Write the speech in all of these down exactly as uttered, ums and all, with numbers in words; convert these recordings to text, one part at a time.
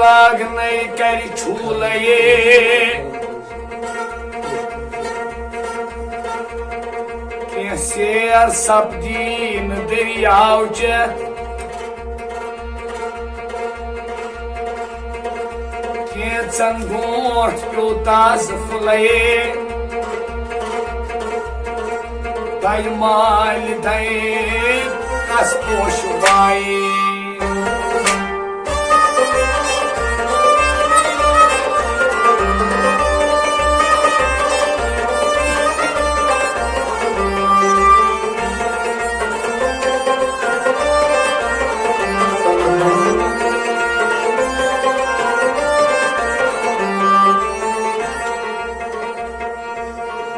لاگنَے کرِ چھوٗلَے۔ کینٛہہ سیر سپدی نہٕ دٔریاو چٮ۪تھ۔ کینٛژن برونٛٹھ پیوٚو تازٕ پھُلے۔ دَے مالہِ دَے کس پوشہٕ وایہِ۔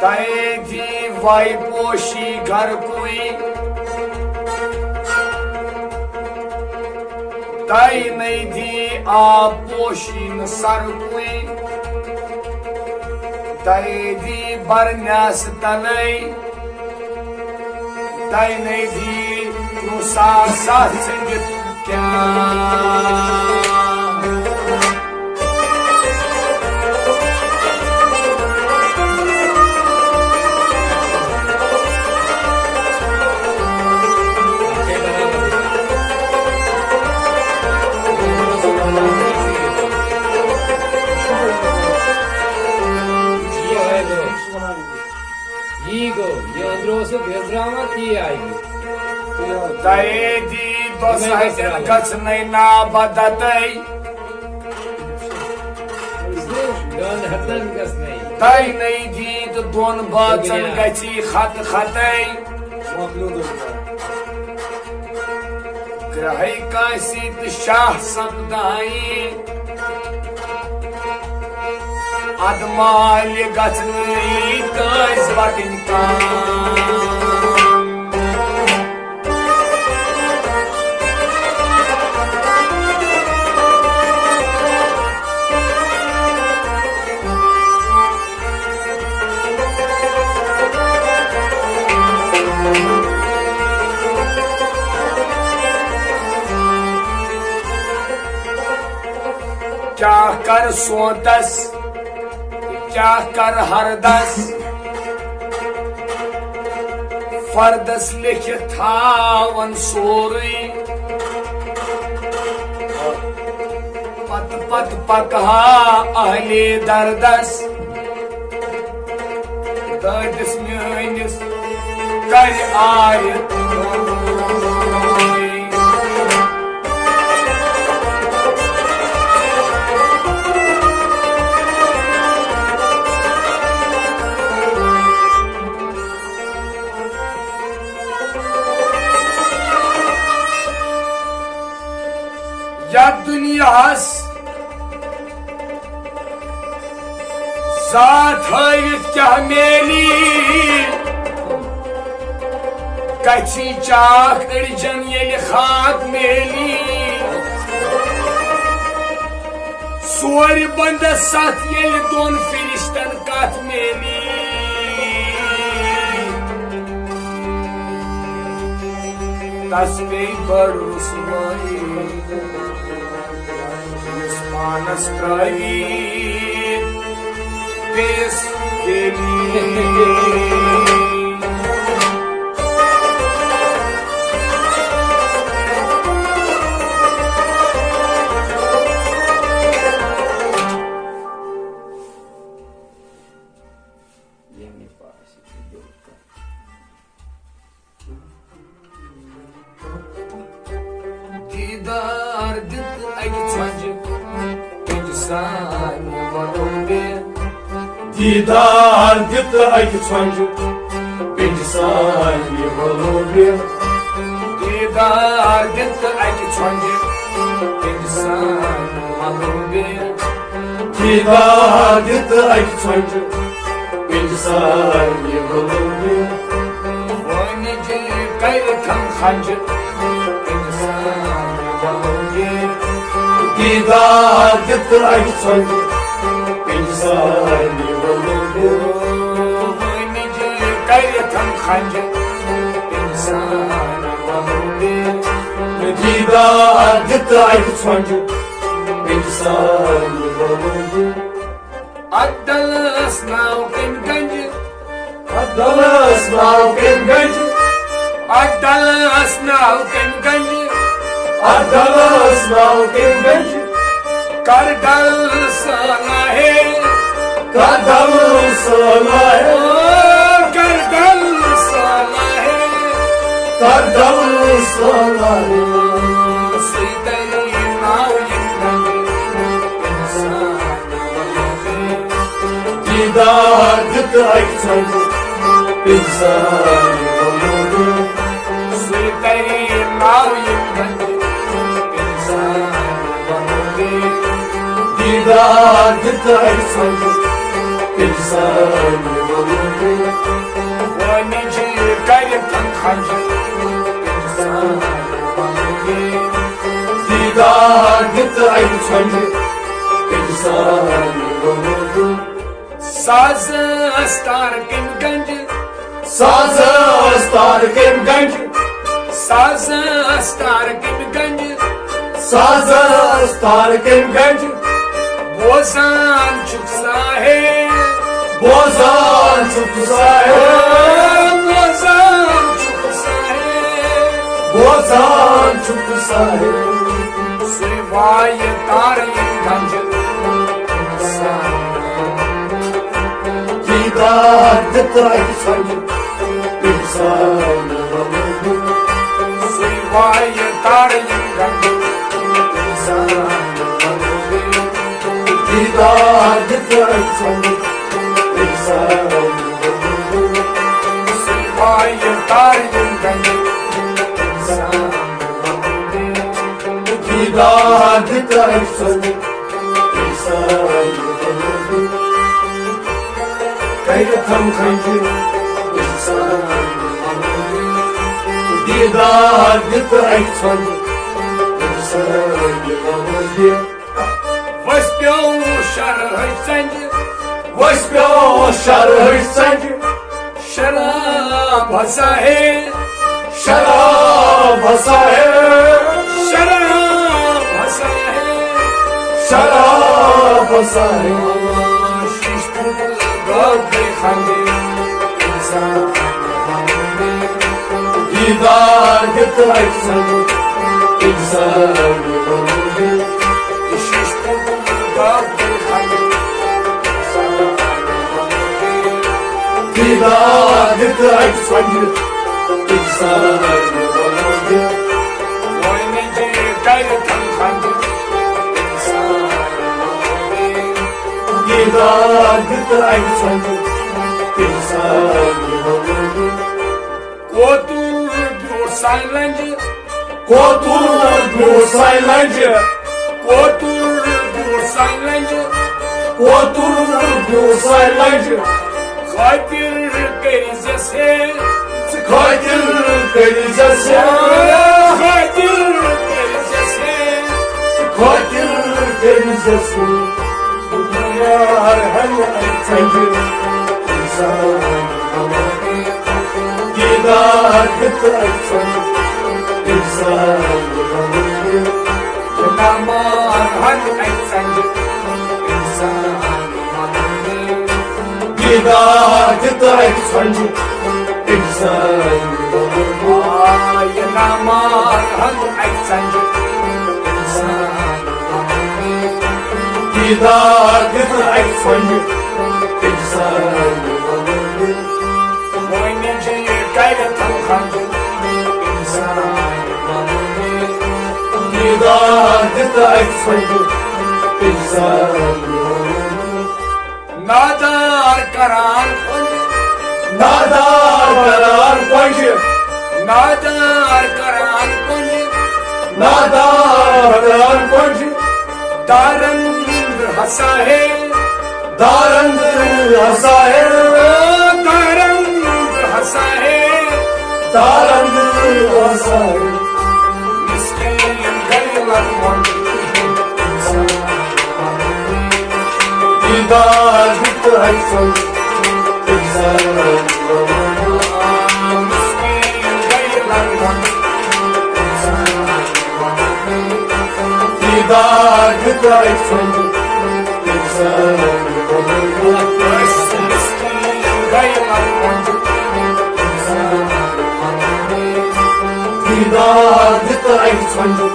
تَے دی وَے پوشی گرکُے، تَے نَے دی آب پوشی نہٕ سرکُے، تَے دی برنیس تَنے۔ تَے نَے دی نہٕ ساس ساس ژھٕنِتھ کیٛاہ۔ یی گوٚو، یہِ أنٛدرٕ اوسُکھ ویزراوان، تی آیہِ۔ تَے دی دۄس ہَتٮ۪ن گژھنَے نابدتَے۔ دۄن ہَتَن گژھنَے۔ تَے نَے دی تہٕ دۄن بٲژَن گژھی خط خطَے۔ گرٛہے کٲنٛسہِ تہٕ شاہ سپدایہِ۔ اَدٕ مالہِ گژھنٕے کٲنٛسہِ وَٹٕنۍ کانٛہہ۔ کیٛاہ کر سونتس، کیٛاہ کر ہردس، فردس لیکھِتھ تھاون سورُے۔ پتہٕ پتہٕ پکہٕ ہا اہلِ دردس۔ دٲدِس میٲنِس کرِ آرِ۔ یتھ دُنیاہس ذات ہٲوِتھ کیٛاہ میلی؟ کتھی چاکھ أڑجن ییٚلہِ خاک میلی۔ ژورِ بندس ستھ ییٚلہِ دۄن فرشتن کتھ میلی۔ تس پیٚیہِ بٔڑ رسوٲیی۔ یُس پانس ترٲوی بیٚیِس گیلی۔ دیٖدار دِتھ اَکہِ ژھۄنٛجہِ پِنجہِ سانہِ وَلو بے۔ دیٖدار دِتھ اَکہِ ژھۄنٛجہِ پِنجہِ سانہِ وَلو بے۔ دیٖدار دِتھ اَکہِ ژھۄنٛجہِ پِنجہِ سانہِ وَلو بے۔ دیٖدار دِتھ اَکہِ ژھۄنٛجہِ پِنجہِ سانہِ وَلو بے۔ وٲنِج کَرِ تھم خنجہِ پِنجہِ سانہِ وَلو بے۔ دیٖدار دِتھ اَکہِ ژھۄنٛجہِ پِنجہِ سانہِ وَلو بے۔ وٲنِج کَرِ تھم خنجہِ پِنجہِ سانہِ وَلو بے۔ دیٖدار دِتھ اَکہِ ژھۄنٛجہِ انسان وۄلُد۔ اتھ ڈلس ناو کٔمۍ گنجہِ؟ اتھ ڈلس ناو کٔمۍ گنجہِ؟ اتھ ڈلس ناو کٔمۍ گنجہِ؟ اتھ ڈلس ناو کٔمۍ گنجہِ؟ کر ڈل سٲلہ ہے۔ کر ڈل سٲلہ ہے۔ او، کر ڈل سٲلہ ہے۔ کر ڈل سٲلہ ہے۔ سُے تری ناو یِم گنجہِ انسان۔ دیدار دیُت اَکہِ ژۄنٛجہِ انسان وۄلُد۔ سُے تری ناو یِم گنجہِ انسان وۄلُد۔ دیدار دیُت اَکہِ ژۄنٛجہِ انسان وۄلُد۔ وۄنۍ چھِ کَرِ تھن کھنجہِ انسان وۄلُد۔ دیدار دیُت اَکہِ ژۄنٛجہِ انسان وۄلُد۔ ساز ٲس تار کٔمۍ گنجہِ؟ ساز ٲس تار کٔمۍ گنجہِ؟ ساز ٲس تار کٔمۍ گنجہِ؟ ساز ٲس تار کٔمۍ گنجہِ؟ بوزان چھُکھ سا ہے۔ بوزان چھُکھ سا ہے۔ بوزان چھُکھ سا ہے۔ بوزان چھُکھ سا ہے۔ سُے وایہِ تارٕ یِم گنجہِ انسان۔ دیدار دِتھ اَکہِ ژۄنٛجہِ انسان۔ سُے وایہِ تارٕ یِم گنجہِ انسان۔ دیدار دِتھ اَکہِ ژۄنٛجہِ انسان۔ سُے وایہِ تارٕ یِم گنجہِ انسان۔ دیدار دِتھ اَکہِ ژۄنٛجہِ انسان۔ کَرِ تھن کھنجہِ انسان۔ دیدار دِتھ اَکہِ ژۄنٛجہِ انسان۔ وَسہِ پیوٚو شرحٕچ ژَنجہِ۔ وَسہِ پیوٚو شرحٕچ ژَنجہِ۔ شراب ہسا ہے۔ شراب ہسا ہے۔ شراب ہسا ہے۔ شراب ہسا ہے۔ شیشہٕ پھوٚٹمُت گوٚو بیٚیہِ خنجہِ۔ انسان۔ دیدار دِتھ اَکہِ ژۄنٛجہِ انسان۔ شیشہٕ پھوٚٹمُت گوٚو بیٚیہِ خنجہِ۔ دیدار دِتھ اَکہِ ژۄنٛجہِ انسان۔ وۄنۍ چھِ کَرِ تھن کھنجہِ انسان۔ دیدار دِتھ اَکہِ ژۄنٛجہِ انسان۔ کوتُر بیوٗٹھ سانہِ لنجہِ۔ کوتُر بیوٗٹھ سانہِ لنجہِ۔ کوتُر بیوٗٹھ سانہِ لنجہِ۔ کوتُر بیوٗٹھ سانہِ لنجہِ۔ خٲطِر کٔرۍزٮ۪س ہے۔ خٲطِر کٔرۍزٮ۪س ہے۔ خٲطِر کٔرۍزٮ۪س ہے۔ خٲطِر کٔرۍزٮ۪س ہے۔ یار ہن ژنجہِ انسان۔ دیدار دِتھ اَکہِ ژۄنٛجہِ انسان۔ نماز ہن اَکہِ ژۄنٛجہِ انسان۔ دیدار دِتھ اَکہِ ژۄنٛجہِ انسان۔ آے نماز ہن اَکہِ ژۄنٛجہِ انسان۔ دیدار دِتھ اَکہِ ژۄنٛجہِ انسان۔ وۄنۍ چھِ یہِ کَرِ تھن کھنجہِ انسان۔ دیدار دِتھ اَکہِ ژۄنٛجہِ انسان۔ نادار کران کۄنجہِ۔ نادار کران کۄنجہِ۔ نادار کران کۄنجہِ۔ نادار کران کۄنجہِ۔ دارند ہسا ہے۔ دارند ہسا ہے۔ دارند ہسا ہے۔ دارند ہسا ہے۔ مسکین گٔے لگ منٛز۔ دیدار دِتھ اَکہِ ژۄنٛجہِ انسان۔ داد تہٕ ژھۄنٛجہِ اِنسان۔ دیدار تہٕ ژھۄنٛجہِ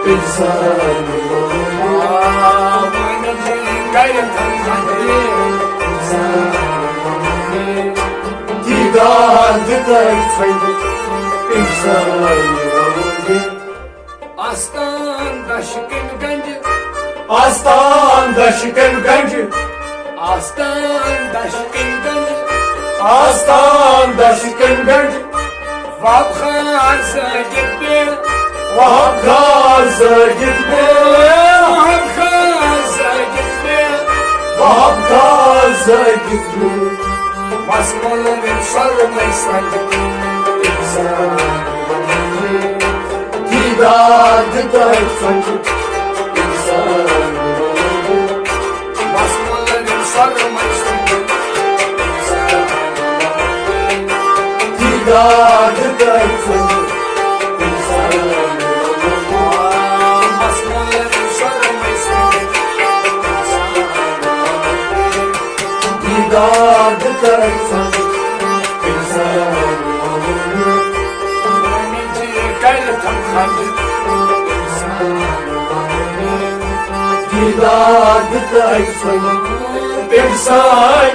اِنسان۔ دیدار تہٕ ژھۄنٛجہِ اِنسان۔ آستان دشکن گنج۔ آستان دشکن گنج۔ آستان دشکن گنج۔ آستان دشکن گنج۔ وہاب خان ساجد پہ۔ وہاب خان ساجد پہ۔ وہاب خان ساجد پہ۔ وہاب خان ساجد پہ۔ مسمولن سرمے سنج۔ دیدار تہٕ ژھۄنٛجہِ اِنسان۔ مسمولن سرمے سنج۔ دیدار تہٕ ژھۄنٛجہِ اِنسان۔ مسمولن سرمے سنج۔ دیدار تہٕ ژھۄنٛجہِ اِنسان۔ دیدار تہٕ ژھۄنٛجہِ اِنسان۔